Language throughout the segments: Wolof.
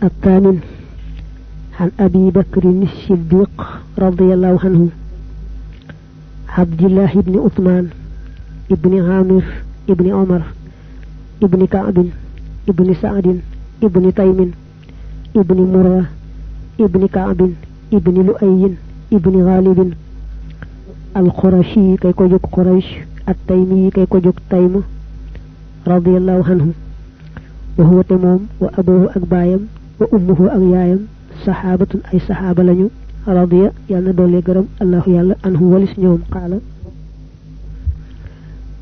الثامن عن أبي بكر الصديق رضي الله عنه عبد الله بن عثمان ابن عامر ابن عمر ابن كعب ابن سعد ابن تيم ابن مرة ابن كعب ابن لؤي ابن غالب القرشي كي كوجوك قريش التيمي كي كوجوك تيم رضي الله عنه وهو تموم وأبوه أكبايم وأمه أغيايم صحابة أي صحابة لنيو رضي يالنا دولي غرم الله يالا عنه ولس نيوم قال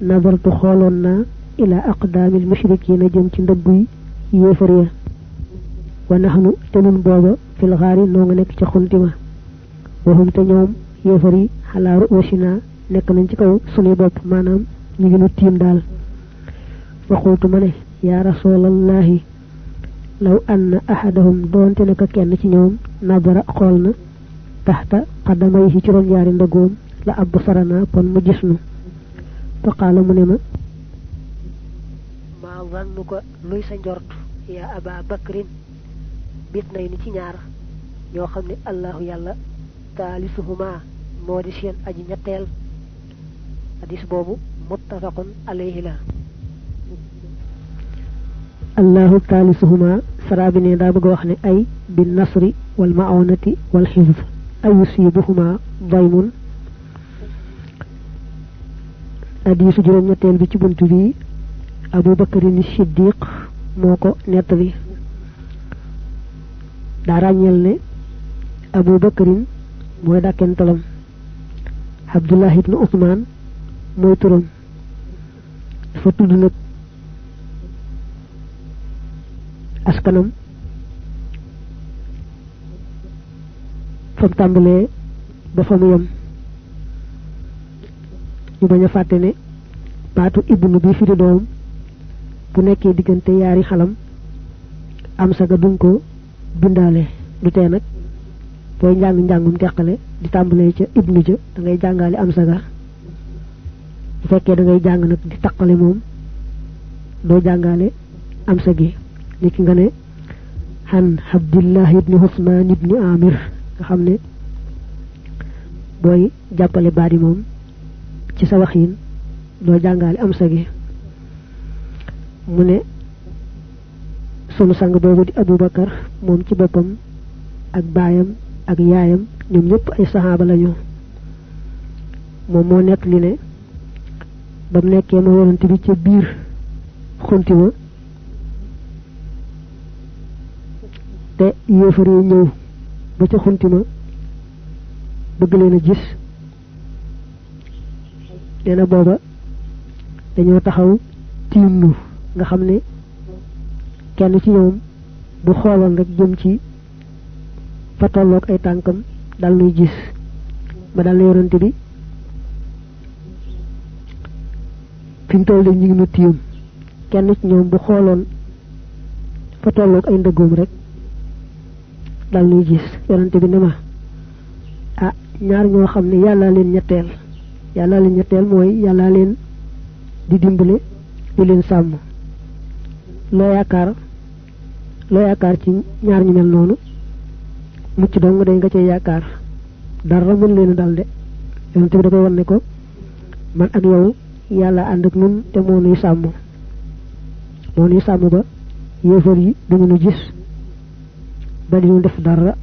نظرت خولنا إلى أقدام المشركين جمت ندبوي يفريا ونحن تنون بابا في الغار نونغنك تخنتما وهم تنيوم يفري على رؤوسنا نك نان ci kaw suñu bop manam ñi ngi nu tim dal فقلت منه يا رسول الله لو أن أحدهم دونت نك كين ci ñoom نظر خولنا تحت قدميه ci ron yaari ndagom la absarana kon mu gisnu فقال منما ما ظنك لوي sa njort يا أبا بكر bit nay ni ci ñaar ñoo xamni Allah yalla talisuhuma modi seen aji ñettel hadis bobu muttafaqun alayhi la الله ثالثهما سرابني دا بغا واخني اي بالنصر والمعونة والحفظ اي يصيبهما ضيم حديث جوم نيتل بي ci buntu bi Abu Bakr as-Siddiq moko netali da ragnel ne Abu Bakr moy dakentalam Abdullah ibn Uthman moy turam dafa tuddu nak askanam fam tambale ba famu yam ñu baña faté né baatu ibnu bi fi di doom bu nekké digënté yaari xalam am saga duñ ko bindalé du té nak boy jang jangum tekkale di tambalé ci ibnu ja da ngay jangalé am saga bu fekké da ngay jang nak di takkalé mom do jangalé am sagi niki nga ne han Abdullah ibn Uthman ibn Amir nga xamne boy jappalé bari mom ci sa waxine do jangal am sagi mune sunu sang bobu di Abu Bakar mom ci bopam ak bayam ak yaayam ñom ñep ay sahaba lañu mom mo net li ne bam nekké mo yonent bi ci biir xuntiwa te yéefar yi ñëw ba ca xuntima bëgg leen a gis neena booba dañoo taxaw tiim nu nga xam ne kenn ci ñoom bu xooloon rek jëm ci fa tolloog ay tànkam dal nuy gis ba dal na yorante bi fi mu toll ñu ngi nu tiim kenn ci ñoom bu xooloon fa tolloog ay ndëggoom rek dal nuy gis yonante bi nema ah ñaar ñoo xamne yalla leen ñettel moy yalla leen di dimbalé di leen sam lo yaakar ci ñaar ñu mel nonu mucc dong day nga ci yaakar dara mën leen dal de yonante bi da koy wone ko man ak yow yalla and ak ñun te mo nuy sam ba yéefar yi duñu ñu gis ba di ñu def dara